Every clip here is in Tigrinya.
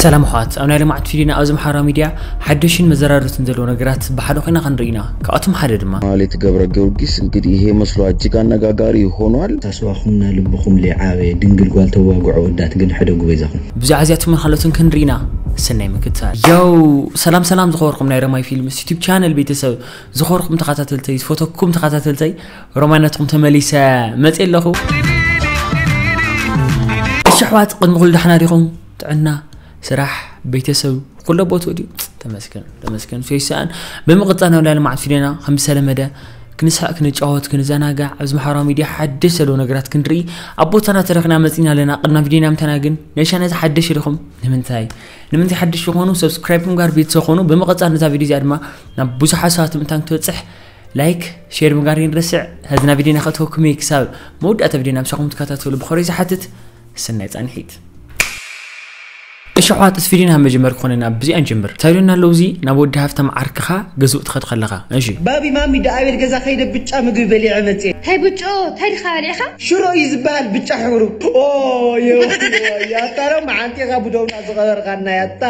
ሰላም ኣሕዋት፣ ኣብ ናይ ልምዓት ፊሊና ኣብዚ ማሕበራዊ ሚድያ ሓደሽን መዘራረብትን ዘለዎ ነገራት ብሓደ ኮይና ክንርኢ ኢና። ካብኣቶም ሓደ ድማ ማሌት ገብረ ጊዮርጊስ። እንግዲህ ይሄ መስሏ እጅግ አነጋጋሪ ሆኗል። ታስዋኹምና ልብኹም ሊዓበ ድንግል ጓል ተዋግዖ ወዳት ግን ሕደጉ በይዛኹም። ብዛዕባ እዚኣቶምን ካልኦትን ክንርኢ ኢና። ሰናይ ምክትታል። ያው ሰላም ሰላም ዝኸበርኩም ናይ ረማይ ፊልምስ ዩቲዩብ ቻነል ቤተሰብ፣ ዝኸበርኩም ተኸታተልተይ፣ ዝፈተኩም ተኸታተልተይ፣ ሮማይ ናትኩም ተመሊሰ መፅእ ኣለኹ። እሺ ኣሕዋት፣ ቅድሚ ኩሉ ዳሕና ዲኹም? ጥዕና፣ ስራሕ፣ ቤተሰብ፣ ኩሎ ቦትኡ ድዩ? ተመስገን፣ ተመስገን። ሶ ይሰኣን። ብምቕጻል ናብ ልምዓት ፊደና ከም ዝተለመደ ክንስሕቕ፣ ክንጫወት፣ ክንዘናጋዕ፣ ኣብዚ ማሕበራዊ ሚድያ ሓድሽ ዘለዉ ነገራት ክንርኢ ኣብ ቦታና ተረኺና መጺና ኣለና። ቅድሚ ቪድዮና ምተና ግን ነሻ ነዚ ሓድሽ ኢኹም ንምንታይ? ንምንታይ ሓድሽ ዝኾኑ ሰብስክራይብ ምግባር ቤተሰብ ኾኑ። ብምቕጻል ነዛ ቪድዮ እዚኣ ድማ ናብ ብዙሓት ሰባት ምእንታን ክትበጽሕ ላይክ፣ ሼር ምግባር ይንረስዕ። ሀዝና ቪድዮና ከተወኩም እየ። ክሳብ መወዳእታ ቪድዮና ምሳኹም ትከታተሉ ብኸሮይ ዝሓትት። ሰናይ ጻንሒት። እሺ ኣሕዋት፣ እስፊ ዲና መጀመር ክኾነና ብዚኣ ንጀምር። እንታይ ዶና ኣለዉ እዚ ናብ ወዲ ሃፍታም ዓርክኻ ገዝኡ ትኸድ ከለኻ? እሺ። ባቢ ማሚ፣ ዳ ኣቤል ገዛ ከይደ ብጫ ምግቢ በሊዐ መጽየ። ታይ ብጮ፣ ታይ ዲኻ በሊዕኻ? ሽሮ እዩ ዝበሃል ብጫ ሕብሩ። ኦ፣ ዮ፣ ዮ፣ ያታ ሮ መዓንጢኻ ብደውና ዝቐበርካና ያታ።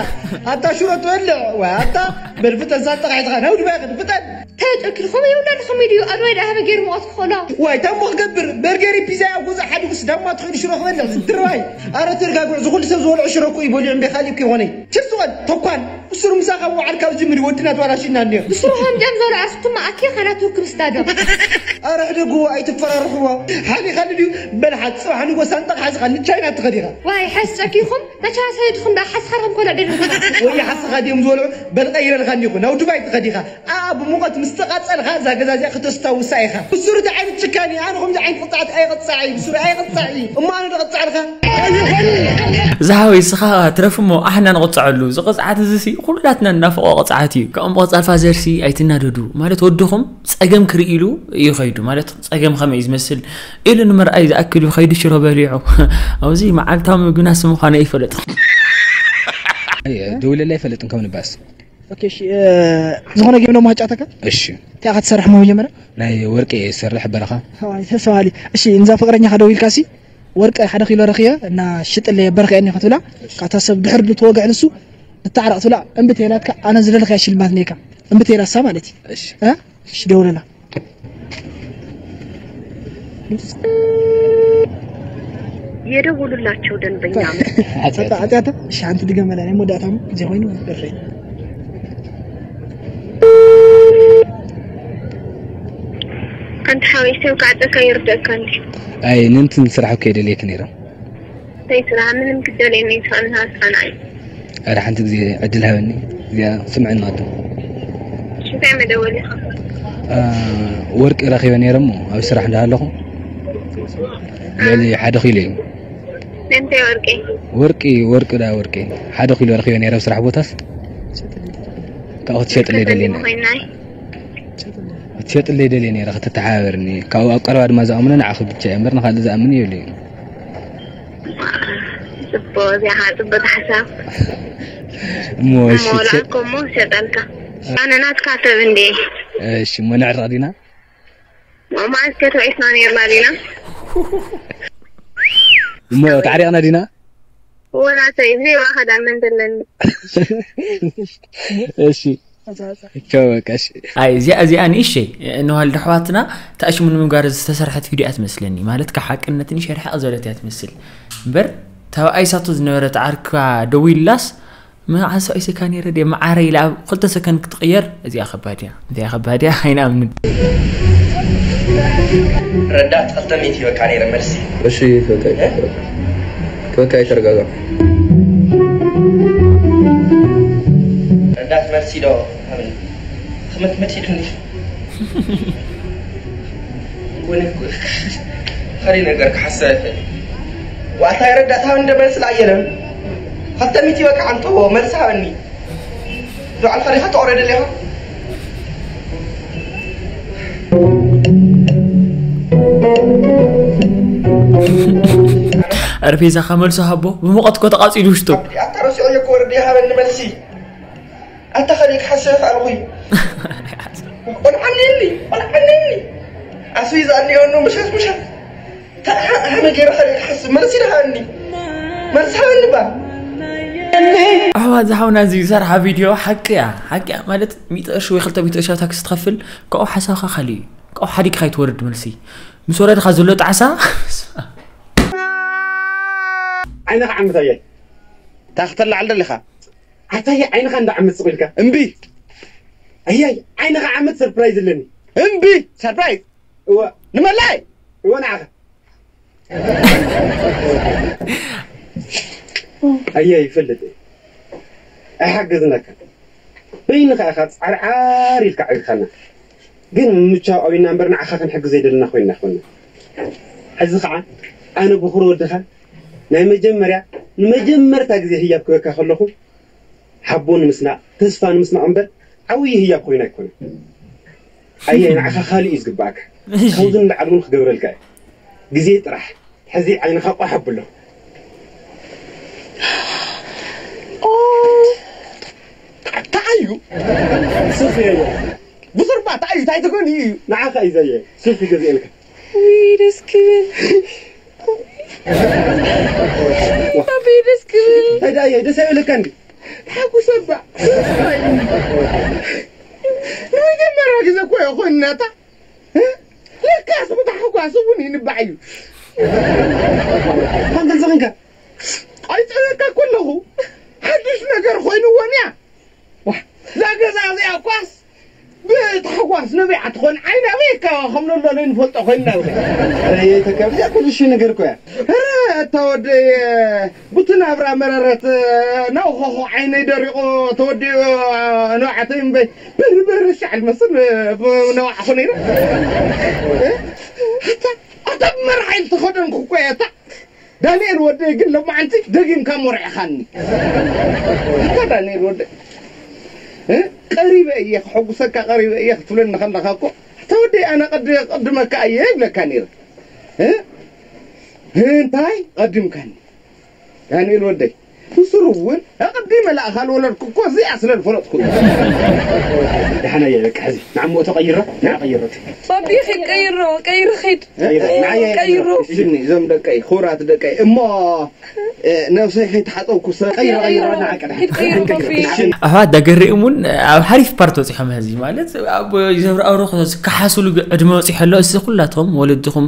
ኣታ ሽሮ ትበልዕ፣ ወይ ኣታ በልፍተ ዛጠቕ ሒዝኻ ናብ ድባይ ኽድ ፍጠን። ተጨኪልኩም ይውላድ ኸሚድ እዩ። ኣድዋይ ዳ ሃበ ገይሩ መቐት ክኾሎ። ዋይ፣ ታሞ ክገብር በርገሪ ፒዛ ኣብ ገዛ ሓዲጉስ ዳማ ትኽእል ሽሮ ክበልዕ ዝድርባይ። ኣረ ተርጋግዑ፣ ዝኹሉ ሰብ ዝበልዑ ሽሮ እኮ እዩ በሊዑ እምቢ፣ ካሊእ እኮ ይኾነይ። ችስ ዝኾን ተኳን ብስሩ ምሳኻ ምውዓል ካብ ዝምሪ ወድና ተባላሽና እኒኦ። ብስሩ ከም ጀም ዝበልዑ ኣስቱማ ኣኪ ኸና ቱርክ ምስዳዶም። ኣረ ሕደጉ፣ ኣይትፈራርሕዎ። ሓሊኻ ድዩ? በል ሓ-፣ ጽባሕ ንጎ ሳንጣ ሓዝኻ ንቻይና ትኸዲኻ። ዋይ፣ ሓስ ጨኪኹም፣ ናቻ ሰይድኹም ዳ ሓስኻ ከም ኮላ ደድኹም። ወይ ሓስኻ ድዮም ዝበልዑ? በል ቀይረልካ እኒኹ፣ ናብ ዱባይ ትኸዲኻ። ኣኣ፣ ብሙቐት ምስ ተቓጸልካ፣ እዛ ገዛ እዚኣ ክተስታውሳ ኢኻ። ብሱሩ እንታይ ዓይነት ጭካኔ? ኣነ ከምዚ ዓይነት ቅጻዕቲ ኣይቕጻዕ እየ፣ ብሱሩ ኣይቕጻዕ እየ። እሞ ኣነ ዶ ቅጻዕልካ? ዝሃወይ፣ እስኻ ትረፍ እሞ ኣሕና ንቕጽዐሉ። እዚ ቅጽዓት እዚ ሲ ኩላትና እናፈቖ ቅጽዓት እዩ። ካብኦም ብቐጻል ፋዘር ሲ ኣይትናደዱ። ማለት ወድኹም ጸገም ክርኢ ኢሉ እዩ ኸይዱ። ማለት ጸገም ኸመይ እዩ ዝመስል ኢሉ ንምርኣይ ዝኣክል እዩ ኸይዱ ሽሮ በሊዑ። ኣብዚ መዓልታዊ ምግብና ስም ምዃኑ ኣይፈለጥን። ኣይ፣ ደውለለይ ኣይፈልጥን ከም ንባስ። ኦኬ፣ እሺ፣ እ፣ ዝኾነ ጌም ደሞ ሃጫተካ? እሺ። እንታይ ኢኻ ትሰርሕ እሞ መጀመርያ? ናይ ወርቂ እየ ዝሰርሕ በረኻ። ዋይ፣ ተስፋ ኣሊ። እሺ፣ ንዛ ፍቕረኛኻ ደዊልካ ሲ፣ "ወርቂ ሓደ ኪሎ ረኺበ እና ሽጥለይ በርኸ እኒ" ክትብላ፣ ካብታ ሰብ ድሕር ድትወግዕ ንሱ፣ ንታዕረቕ ትብላ፣ "እምቢ ተይላትካ ኣነ ዝደለኻያ ሽልማት ነይካ። እምቢ ተይላሳ ማለት እዩ." እሺ። እ? እሺ፣ ደውለላ። የደውሉላቸው ደንበኛ። ሓጢኣት። ሓጢኣት። እሺ፣ ሓንቲ ድገመላ፣ ናይ መወዳእታ ግዜ ኮይኑ፣ በርኸ። ኣንተ ሓወይ፣ ሰብ ክዓጸካ ይርደእካ እንዴ? ኣይ፣ ንንትን ስራሕ እኮ የደልየኪ ነይረ። እንታይ ስራሕ? ምንም ክደልየኒ ይትኽእል፣ ንሃስፋና እዩ። ኣረ፣ ሓንቲ ግዜ ዕድል ሃበኒ። እዚኣ ስምዕኒ ቅድም። እሺ፣ እንታይ መደወሊኻ? አ፣ ወርቂ ረኺበ ነይረ እሞ፣ ኣብ ስራሕ እንዳሃለኹ ልዕሊ ሓደ ኪሎ እዩ። ናይ ምንታይ ወርቂ? ወርቂ፣ ወርቂ ዳ ወርቂ። ሓደ ኪሎ ረኺበ ነይረ ኣብ ስራሕ ቦታስ። ካብኡ ክትሸጥለይ ደልየ ነይረ። ኮይናይ? ክትሸጥለይ ደልየ ነይረ፣ ክትተሓባበርኒ። ካብኡ ኣብ ቀረባ ድማ ዝኣምኖ ንዓኺ ብቻ እየ እምበር ንኻልእ ዝኣምን የብለይን። ጽቡቕ፣ እዚኣ ኸዓ ጽቡቕ ሓሳብ። እሞ እሺ፣ እሞ ትሸጥ-፣ ወላልኮ እሞ ሸጠልካ። ኣነ ናትካ ሰብ እንዴ? እሺ፣ እሞ ነዕርቕ ዲና? እሞ መዓስ ከ ተባኢስና ነይርና ዲና? እሞ ተዓሪቕና ዲና? ወላ ተይ፣ ብዘይ ዋኸዳ መን ዘለኒ? እሺ። ቻው፣ በቃ፣ እሺ። ኣይ፣ እዚኣ፣ እዚኣ ንእሸይ እንዋል ኣሕዋትና ተኣሽሙ ንምግባር ዝተሰርሐት ቪድዮ እያ ትመስለኒ። ማለት፣ ካብ ሓቅነትን ሸርሓቕ ዝበለት እያ ትመስል። እምበር፣ ታብኣይ ሳቶ ዝነበረት ዓርካ ደዊላስ፣ መዓስ ሰብኣይ ሰካ ነይረ ድየ መዓረ ኢላ ኣብ ክልተ ሰከንድ ክትቕየር፣ እዚኣ ከባድ እያ። እዚኣ ከባድ እያ፣ ኣይንኣምንን። ረዳት፣ ክልተ ሚእቲ በቃ ነይረ መልሲ። እሺ፣ ፈካይ፣ እ? ፈካይ፣ ተረጋጋ። ረዳት፣ መልሲ ዶ? ሃብኒ። ክምት ምት ኢሉኒ። ወይኔ፣ ኸሪ ነገር ክሓስብ ኣይኽእል። ዋታ ረዳት፣ ሃብኒ ዶ መልሲ? ላየለም። ክልተ ሚእቲ በቃ፣ ኣምጥዎ፣ መልሲ ሃበኒ። ዶ ዓልኻ ዲኻ ተቕረደ ዲኻ? ጠረጴዛኻ መልሱ ሃቦ፣ ብሙቐት እኮ ተቓጺሉ ውሽጡ። ኣታ ረሲዖ እየ እኮ ወረደ፣ ሃበኒ መልሲ። ኣታ ኸሊእ ክሓስብ ኣይከኣልኩ እዩ። ቆልዓ እኒአኒ፣ ቆልዓ እኒአኒ። ኣስቤዛ እኒአኒ፣ ምሸት፣ ምሸት። ተሓ-፣ ሓመ ገይረ ኸሊእ ክሓስብ፣ መልሲ ደሃበኒ። መልሲ ሃበኒ ባ። እዚ ሓውና እዚ ዝሰርሓ ቪድዮ ሓቂ እያ፣ ሓቂ እያ። ማለት ሚእቲ ቅርሺ ወይ ክልተ ሚእቲ ቅርሺ ኣብ ታክሲ ትኸፍል፣ ካብኡ ሓሳብካ ካልእ እዩ። ካብኡ ሓዲግካ ኣይትወርድ መልሲ። ምስ ወረድካ ዘሎ ጣዕሳ ዓይንኻ ዓምት ኣያይ። ታኽተላዓል ደሊኻ? ኣታየ ዓይንኻ እንዳዓምት ስቕ ኢልካ። እምቢ። ኣያይ ዓይንኻ ዓምት ሰርፕራይዝ ኣለኒ። እምቢ። ሰርፕራይዝ? እወ። ንመላይ? እወ ንዓኻ። ኣያይ ይፈልጥ እየ። ኣይሓገዝናካ። በይንኻ ኢኻ ጻዕርዓር ኢልካ ዓቢኻና። ግን ምምቻው ኣብና እምበር ንዓኻ ክንሕግዝ ዘይደለና ኮይንና ኮይንና። ሕዚ ኸዓ ኣነ ብኹሪ ወድኻ ናይ መጀመርያ ንመጀመርታ ግዜ ህያብ ክበካ ከለኹ ሓቦ ንምስናቕ ተስፋ ንምስናቕ እምበር ዓብዪ ህያብ ኮይኑ ኣይኮነን። ኣየ ንዓኻ ካልእ እዩ ዝግባኣካ። ካብዚ ንላዕሊ እውን ክገብረልካ እዩ። ግዜ ጥራሕ ሕዚ ዓይንኻ ቋሕ ኣብሎ። ተዓዩ ሱፍ እየ። ብስርባ ተዓዩ እንታይ ትኾን እዩ? ንዓኻ እዩ ዘየ ሱፍ ይገዝኤልካ። ውይ ደስ ክብል ኣበይ ደስ ክብል እንታይ ደኣ እየ ደስ ኣይበለካ እንዲ? ተሓጉሰ እባ። ንመጀመርያ ግዜ እኮ እየ ኮይንናታ። ለካስ ብታሕጓስ እውን ይንባዕ እዩ። ኳንተን ሰኺንካ ኣይፀለካ ከለኹ ሓዱሽ ነገር ኮይንዎን እያ። እዛ ገዛ እዚኣ እኳስ ብታሕጓስ ነቢዓ ትኾን ዓይና በይካ ከም ዘሎ ለይንፈልጦ ኮይንና። ተከብዚኣ ኩሉ ሺ ነገር እኮ እያ። ኧረ እታ ወደይ ቡቲ ናብራ መረረት ናውኸኹ ዓይነይ ደሪቑ ተወዲኡ ንባዕተይ እምበይ በርበረ ሻዕ ልመስል ነዋዕኹ ነይረ። ኣታ ኣታ ብመርዓይ ዝተኸደንኩ እኮ እያ እታ ዳንኤል ወደይ ግን ሎማዓንቲ ደጊምካ ሞርዕኻኒ። ኣታ ዳንኤል ወደይ እ? ቀሪበ እየ ክሕጉሰካ ቀሪበ እየ ክትብለኒ ከለኻ እኮ ኣታ ወደይ ኣነ ቀድ- ቀድመካ እየ ይብለካ ነይረ። እ? እንታይ ቀዲምካኒ ዳንኤል ወደይ ብስሩ እውን ኣቐዲመ ላእኻ ልወለድኩ እኮ እዚኣ ስለ ዝፈለጥኩ እዩ። ደሓና እየ በቃ ሕዚ ንዓሞ ተቐይሮ ንዓ ቀይሮ ባቢ ኺድ ቀይሮ ቀይሪ ኺድ ቀይሮ ቀይሮ እዚኒ እዞም ደቀይ ኹራት ደቀይ እሞ ነብሰይ ከይተሓፀብኩ ሰ ቀይሮ ቀይሮ ንዓ ቀዳ ቀይሮ ቀይሮ ቀይሮ ቀይሮ ባቢ ኣሕዋት ዳገሪኦም እውን ኣብ ሓሪፍ ፓርት ወፂሖም ሕዚ ማለት ኣብ ዘብረኣሩ ክሓስሉ ዕድመ ወፂሑ ኣሎ። እዚ ኩላትኹም ወለድኹም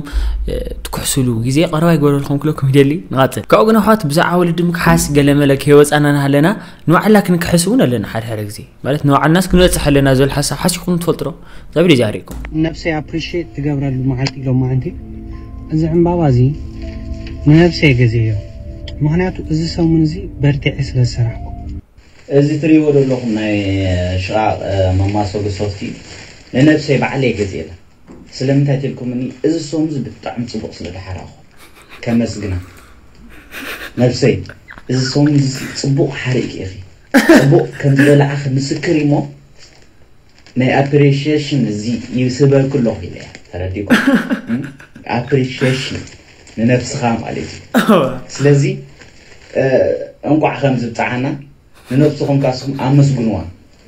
ትክሕስሉ ግዜ ቀረባ ይግበረልኩም ክለኩም ይደሊ። ንቐፅል ካብኡ ግን ኣሕዋት ብዛዕባ ወለዲ ምክሓስ ገለመለ ከይወፃና ናሃለና ንባዕልና ክንክሕስ እውን ኣለና። ሓደ ሓደ ግዜ ማለት ንባዕልናስ ክንበፅሕ ኣለና ዝብል ሓሳብ ሓሲኹም ትፈልጡ ዶ? እዛ ቪድዮ እዚኣ ሪእኩም ነብሰይ ኣፕሪሼት ትገብረሉ መዓልቲ ሎማዓንቲ እዚ ዕምባባ እዚ ንነብሰይ ገዚኤዮ። ምኽንያቱ እዚ ሰሙን እዚ በርቲዐ ስለ ዝሰራሕኩ። እዚ ትሪእዎ ዘለኹም ናይ ሽቓቕ መማሰሊ ሶፍቲ ንነብሰይ ባዕለይ ገዚኤላ። ስለምንታይ ተልኩምኒ እዚ ሶም እዚ ብጣዕሚ ጽቡቕ ስለ ድሓራኹ ከመስግና ነብሰይ እዚ ሶም እዚ ጽቡቕ ሓሪእኪ ኢኺ ጽቡቕ ከም ዝበላዕኺ ምስክር እሞ ናይ ኣፕሪሺየሽን እዚ ይስበልኩ ኣለኹ ኢለ እያ ተረዲእኩም ኣፕሪሺየሽን ንነብስኻ ማለት እዩ ስለዚ እንቋዕ ከም ዝብፅዓና ንነብስኹም ካስኹም ኣመስግንዋ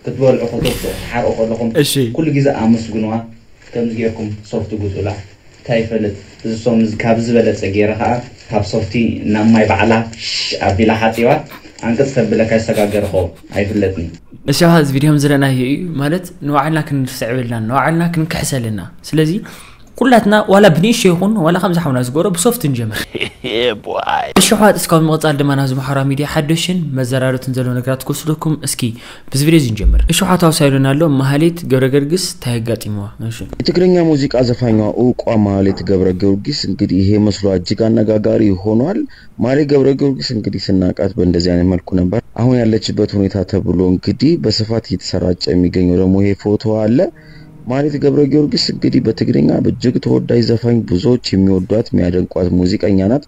ክትበልዑ ከተብስዑ ክትሓርቁ ከለኹም እሺ። ኩሉ ግዜ ኣመስግንዋ ከምዚ ጌርኩም ሶፍት ግዙላ እንታይ ይፈልጥ እዚ ሶም እዚ ካብ ዝበለፀ ገይረ ከዓ ካብ ሶፍቲ ናብ ማይ ባዕላ ሽሽ ኣቢላ ሓፂባ ኣንቅፅ ተብለካ ይሰጋገር ኸው ኣይፍለጥን እሻ እዚ ቪድዮ ዝረናዮ እዩ ማለት ንባዕልና ክንርስዕ ብልናን ንባዕልና ክንክሕሰልና ስለዚ ኩላትና ዋላ ብንእሽቶ ይኹን ዋላ ከምዚ ሓውና ዝገበሮ ብሶፍት ንጀምር እሽሖ ኣጥስካዊ ምቕፃል ድማ ናብዚ ማሕበራዊ ሚድያ ሓደሽን መዘራረብትን ዘለዎ ነገራት ክወስደኩም እስኪ ብዚ ቪድዮ እዚ ንጀምር እሽሖ ኣታውሳይሉና ኣሎ ማህሌት ገብረ ገርግስ እንታይ ኣጋጢምዋ እሺ የትግርኛ ሙዚቃ ዘፋኛ እውቋ ማህሌት ገብረ ጊዮርጊስ እንግዲህ ይሄ ምስሏ እጅግ አነጋጋሪ ሆኗል። ማህሌት ገብረ ጊዮርጊስ እንግዲህ ስናቃት በእንደዚህ አይነት መልኩ ነበር። አሁን ያለችበት ሁኔታ ተብሎ እንግዲህ በስፋት እየተሰራጨ የሚገኘው ደግሞ ይሄ ፎቶ አለ። ማህሌት ገብረ ጊዮርጊስ እንግዲህ በትግርኛ እጅግ ተወዳጅ ዘፋኝ፣ ብዙዎች የሚወዷት የሚያደንቋት ሙዚቀኛ ናት።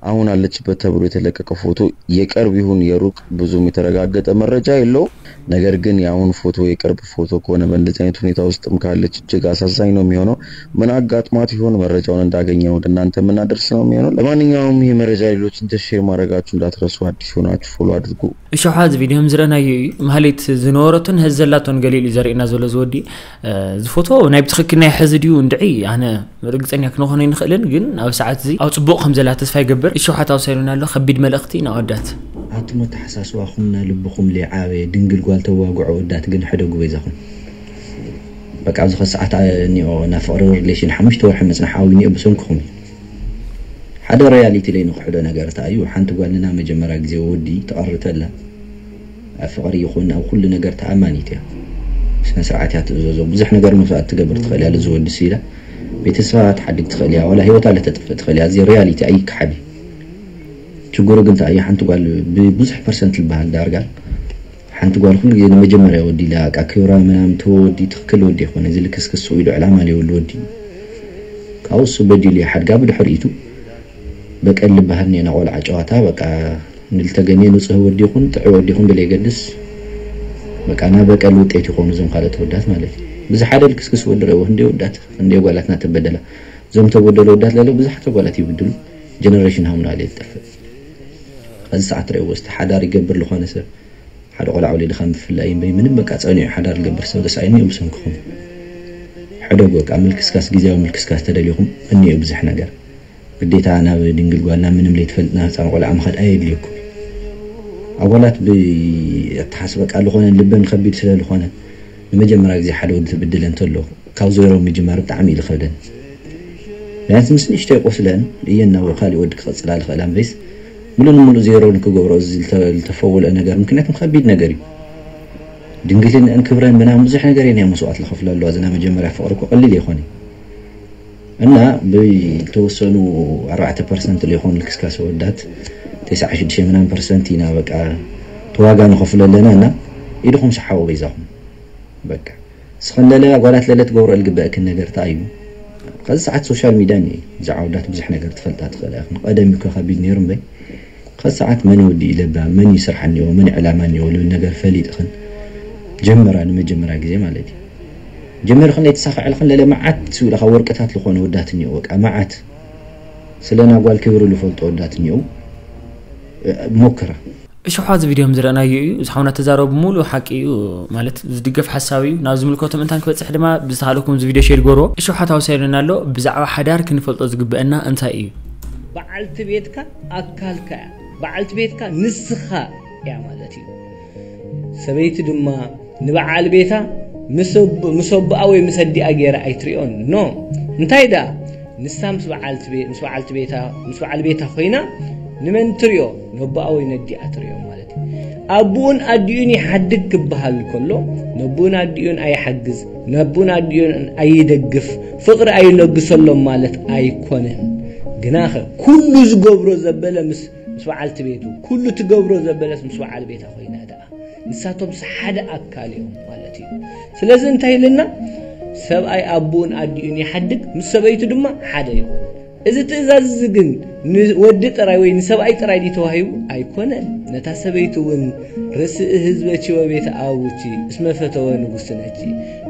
አሁን አለችበት ተብሎ የተለቀቀ ፎቶ የቅርብ ይሁን የሩቅ ብዙም የተረጋገጠ መረጃ የለውም። ነገር ግን የአሁን ፎቶ የቅርብ ፎቶ ከሆነ በእንደዚህ አይነት ሁኔታ ውስጥም ካለች እጅግ አሳዛኝ ነው የሚሆነው። ምን አጋጥሟት ይሆን? መረጃውን እንዳገኘን ወደ እናንተ የምናደርስ ነው የሚሆነው። ለማንኛውም ይህ መረጃ ሌሎችን ሼር ማድረጋችሁ እንዳትረሱ። አዲስ የሆናችሁ ፎሎ አድርጉ። እሸሓ እዚ ቪድዮ ከም ዝረኣናዮ እዩ። ማህሌት ዝነበረቶን ሐዚ ዘላቶን ገሊኡ እዩ ዘርእየና ዘሎ እዚ ወዲ። እዚ ፎቶ ናይ ብትኽክል ናይ ሐዚ ድዩ እንድዒ ኣነ ርግፀኛ ክንኾን ኣይንኽእልን፣ ግን ኣብ ሰዓት እዚ ኣብ ፅቡቕ ከም ዘላ ተስፋ ይገብር። እሸሓ ተዋሳኢሉና ኣሎ። ከቢድ መልእኽቲ ንኣወዳት። ኣቱም ኣተሓሳስባኹምና ልብኹም ለይዓበየ ድንግል ጓል ተዋግዑ ኣወዳት ግን ሕደጉ በይዛኹም። በቃ ኣብዚ ከሰዓት እኒኦ ናብ ፍቕሪ ሪሌሽን ሓሙሽተ ወርሒ መፅናሕ ኣው እኒኦ ብሰንክኹም እዩ። ሓደ ሪያሊቲ ለይ ንክሕዶ ነገር ተኣዩ ሓንቲ ጓልና መጀመርያ ግዜ ወዲ ተቐርተላ ኣብ ፍቕሪ ይኹን ኣብ ኩሉ ነገር ተኣማኒት እያ። ስነ ስርዓት እያ ትእዘዞ። ብዙሕ ነገር መስዋእት ትገብር ትኽእል እያ። ልዝወዲ ስኢላ ቤተሰባ ትሓድግ ትኽእል እያ። ዋላ ህይወታ ለተጥፍእ ትኽእል እያ። እዚ ሪያሊቲ ኣይከሓድ እዩ። ችግሩ ግን እንታይ እዩ? ሓንቲ ጓል ብብዙሕ ፐርሰንት ዝበሃል ዳርጋ ሓንቲ ጓል ኩሉ ግዜ ንመጀመርያ ወዲ ኢላ በቃ ክብራ ምናምን ተወዲ ትኽክል ወዲ ይኾነ እዚ ልክስክስ ኢሉ ዕላማ ለይብሉ ወዲ ካብኡ እሱ በዲሉ ይሓድጋ ብድሕሪቱ በቀል ዝበሃል እኒኤና ቆልዓ ጨዋታ በቃ ንልተገኘ ንፁህ ወዲ ይኹን ጥዑ ወዲ ይኹን ብለይገድስ በቃ ናብ በቀል ውጤት ይኾኑ እዞም ካልኦት ወዳት ማለት እዩ። ብዚ ሓደ ልክስክስ ወዲ ረእዎ ክንደይ ወዳት ክንደይ ጓላት እናተበደላ እዞም ተበደሉ ወዳት ለለ ብዙሓት ጓላት ይብድሉ ጀነሬሽን ሃምና ለይትጠፍእ ከዚ ሰዓት ረእዎ እስቲ ሓዳር ይገብር ዝኾነ ሰብ ሓደ ቆልዓ ወሊድኻ ምፍላይ እምበይ ምንም በቃ ጸኒዑ ሓዳር ዝገብር ሰብ ደስ ኣይንዮ ብሰንክኹም ሕደጉ በቃ ምልክስካስ ግዜያዊ ምልክስካስ ተደሊኹም እንዮ ብዙሕ ነገር ግዴታ ናብ ድንግል ጓልና ምንም ለይትፈልጥ ናብ ህፃን ቆልዓ ምኸድ ኣየድልየኩም ኣጓላት ብኣተሓስበ ቃል ዝኾነ ልበን ከቢድ ስለ ዝኾነ ንመጀመርያ ግዜ ሓደ ወዲ ትብድለ እንተሎ ካብ ዜሮ ምጅማር ብጣዕሚ እዩ ዝኸብደን ምክንያቱ ምስ ንእሽተይ ቆስለን እየን ናብ ካሊእ ወዲ ክቐፅላ ዝኽእላ እምበይስ ሙሉ ንሙሉ ዜሮ ንክገብሮ እዚ ዝተፈውልአ ነገር ምክንያቱ ከቢድ ነገር እዩ ድንግልንአን ክብረን ምናምን ብዙሕ ነገር እየን መስዋእት ዝኸፍላ ኣለዋ እዚ ናይ መጀመርያ ፍቅሪ እኮ ቀሊል ኣይኮነ እና ብተወሰኑ ኣርባዕተ ፐርሰንት ለይኮኑ ልክስካስ ወዳት ተስዓ ሽዱሽተ ምናምን ፐርሰንት ኢና በቃ ተዋጋ ንኸፍሎ ኣለና እና ኢድኹም ሰሓቡ በይዛኹም በቃ እስኸን ለለ ኣጓላት ለለ ትገብሮ ልግበአክን ነገር እንታይ እዩ ከዚ ሰዓት ሶሻል ሚድያ እኒ ብዛዕባ ወዳት ብዙሕ ነገር ትፈልጣ ትኽእላ ኢኹም ቀደም እኮ ከቢድ ነይሩ እምበይ ከዚ ሰዓት መን ወዲ እዩ ለባ መን እዩ ስራሕ እኒኦ መን ዕላማ እኒኦ ልብል ነገር ፈሊጥኽን ጀመራ ንመጀመሪያ ግዜ ማለት እዩ ጀሚርኽን ለይተሳኽዐልኽን ለለ መዓት ዝብለኻ ወርቅታት ዝኾነ ወዳት እኒኦ በቃ መዓት ስለ ናጓል ክብሪ ዝፈልጦ ወዳት እኒኦ ሞክራ እሽሖ እዚ ቪድዮ ዝረአናዮ እዩ እዚ ሓውና ተዛረቡ ሙሉ ሓቂ እዩ ማለት ዝድገፍ ሓሳብ እዩ ናብ ዝምልከቶም እንታን ክበፅሕ ድማ ብዝተሃለኩም እዚ ቪድዮ ሼር ይጎርቦ እሽሖ ታውሳይሉና ኣሎ ብዛዕባ ሓዳር ክንፈልጦ ዝግበአና እንታይ እዩ በዓልቲ ቤትካ ኣካልካ እያ በዓልቲ ቤትካ ንስኻ እያ ማለት እዩ ሰበይቲ ድማ ንበዓል ቤታ ምስ ኣቦኣ ወይ ምስ ኣዲኣ ገይራ ኣይትሪኦን ኖ እንታይ ደኣ ንሳ ምስ በዓልቲ ቤታ ምስ በዓል ቤታ ኮይና ንመን ትሪኦ ነቦኣ ወይ ነዲኣ ትሪኦ ማለት እዩ ኣቦኡን ኣዲኡን ይሓድግ ክበሃል ከሎ ነቦኡን ኣዲኡን ኣይሓግዝ ነቦኡን ኣዲኡን ኣይደግፍ ፍቕሪ ኣይለግሰሎም ማለት ኣይኮነን ግናኸ ኩሉ ዝገብሮ ዘበለ ምስ ምስ በዓልቲ ቤቱ ኩሉ ትገብሮ ዘበለስ ምስ በዓል ቤታ ኮይና ደኣ ንሳቶምስ ሓደ ኣካል እዮም ማለት እዩ ስለዚ እንታይ ኢልና ሰብኣይ ኣቦኡን ኣዲኡን ይሓድግ ምስ ሰበይቱ ድማ ሓደ ይኹን እዚ ትእዛዝ እዚ ግን ንወዲ ጥራይ ወይ ንሰብኣይ ጥራይ ድዩ ተዋሂቡ ኣይኮነን ነታ ሰበይቲ እውን ርእሲ ህዝበች ወቤት ኣቡች እስመ ፈተወ ንጉስ ነች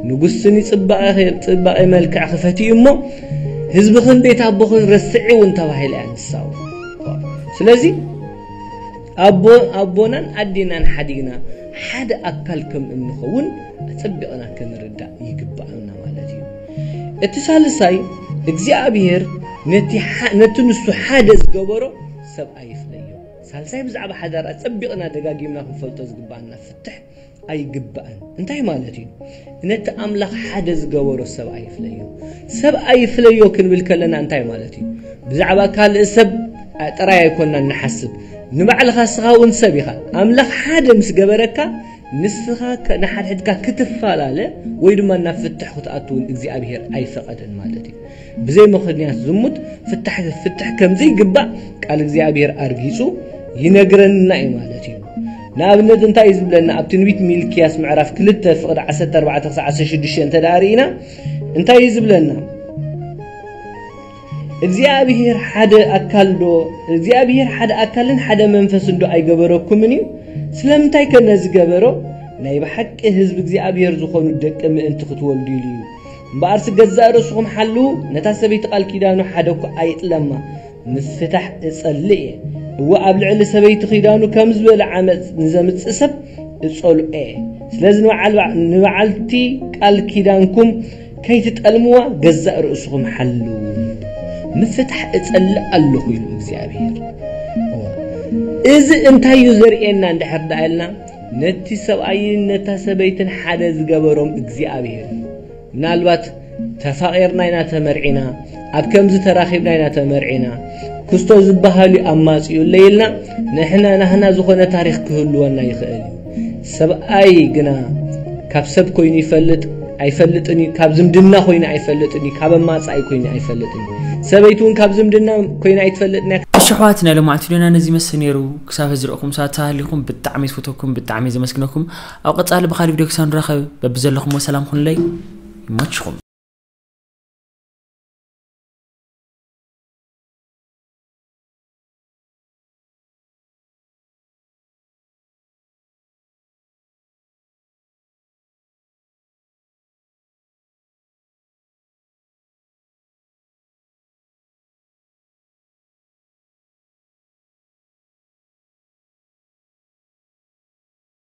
ንጉስን ይጽባቐ ጽባቐ መልክዕ ክፈትዩ እሞ ህዝብኽን ቤት ኣቦኽን ረስዒ እውን ተባሂላ እያ ንሳው ስለዚ ኣቦ ኣቦናን ኣዴናን ሓዲግና ሓደ ኣካል ከም እንኸውን ኣጸቢቕና ክንርዳእ ይግባኣና ማለት እዩ እቲ ሳልሳይ እግዚኣብሔር ነቲ ንሱ ሓደ ዝገበሮ ሰብኣይ ይፍለዮ ሳልሳይ ብዛዕባ ሓዳር ኣጸቢቕና ደጋጊምና ክንፈልጦ ዝግባኣና ፍትሕ ኣይግባእን እንታይ ማለት እዩ ነቲ ኣምላኽ ሓደ ዝገበሮ ሰብኣይ ይፍለዮ ሰብኣይ ይፍለዮ ክንብል ከለና እንታይ ማለት እዩ ብዛዕባ ካልእ ሰብ ጥራይ ኣይኮና ንሓስብ ንባዕልኻ ስኻ እውን ሰብ ኢኻ ኣምላኽ ሓደ ምስ ገበረካ ንስኻ ንሓድሕድካ ክትፈላለ ወይ ድማ ናብ ፍትሕ ክትኣትውን እግዚኣብሄር ኣይፈቐደን ማለት እዩ ብዘይ ምኽንያት ዝሙት ፍትሕ ፍትሕ ከም ዘይግባእ ቃል እግዚኣብሔር ኣርጊጹ ይነግረና እዩ ማለት እዩ። ንኣብነት እንታይ እዩ ዝብለና? ኣብ ትንቢት ሚልክያስ ምዕራፍ ክልተ ፍቕዲ ዓሰርተ ኣርባዕተ ክሳዕ ዓሰርተ ሽዱሽተ እንተ ደኣ ርኢና እንታይ እዩ ዝብለና? እግዚኣብሔር ሓደ ኣካል ዶ እግዚኣብሔር ሓደ ኣካልን ሓደ መንፈስን ዶ ኣይገበረኩምን እዩ? ስለምንታይ ከ ነዚ ገበሮ? ናይ ብሓቂ ህዝቢ እግዚኣብሔር ዝኾኑ ደቂ ምእንቲ ክትወልዱ ኢሉ እዩ። እምበኣርሲ ገዛእ ርእስኹም ሓልዉ፣ ነታ ሰበይቲ ቃል ኪዳኑ ሓደ እኳ ኣይጥለማ፣ ምፍታሕ እጸልእ እየ። እወ፣ ኣብ ልዕሊ ሰበይቲ ኪዳኑ ከም ዝበለ ዓመጽ ንዘምጽእ ሰብ እጸልኦ እየ። ስለዚ ንበዓል ንበዓልቲ ቃል ኪዳንኩም ከይትጠልምዋ ገዛእ ርእስኹም ሓልዉ። ምፍታሕ እጸልእ ኣለኹ ኢሉ እግዚኣብሔር። እወ። እዚ እንታይ እዩ ዘርእየና እንድሕር ደኣ ኢልና፣ ነቲ ሰብኣይን ነታ ሰበይትን ሓደ ዝገበሮም እግዚኣብሔር እዩ። ምናልባት ተፋቒርና ኢና ተመርዒና፣ ኣብ ከምዚ ተራኺብና ኢና ተመርዒና፣ ክስቶ ዝበሃል እዩ ኣማጺኡ ኣሎ ኢልና፣ ንሕና ናህና ዝኾነ ታሪኽ ክህልወና ይኽእል እዩ። ሰብኣይ ግና ካብ ሰብ ኮይኑ ይፈልጥ ኣይፈልጥን እዩ፣ ካብ ዝምድና ኮይኑ ኣይፈልጥን እዩ፣ ካብ ኣማጻኢ ኮይኑ ኣይፈልጥን እዩ። ሰበይቲ እውን ካብ ዝምድና ኮይና ኣይትፈልጥን እያ። እሺ ኣሕዋት፣ ናይ ሎማዕቲ ዶና ነዚ መስል ነይሩ። ክሳብ ሕዚ ርኢኹም ሰባት ተሃሊኹም ብጣዕሚ ዝፈተኩም፣ ብጣዕሚ ዘመስግነኩም። ኣብ ቀጻሊ ብኻሊእ ቪድዮ ክሳብ ንራኸብ በብዘለኹሞ ሰላም ኩኑለይ። ይመችኹም።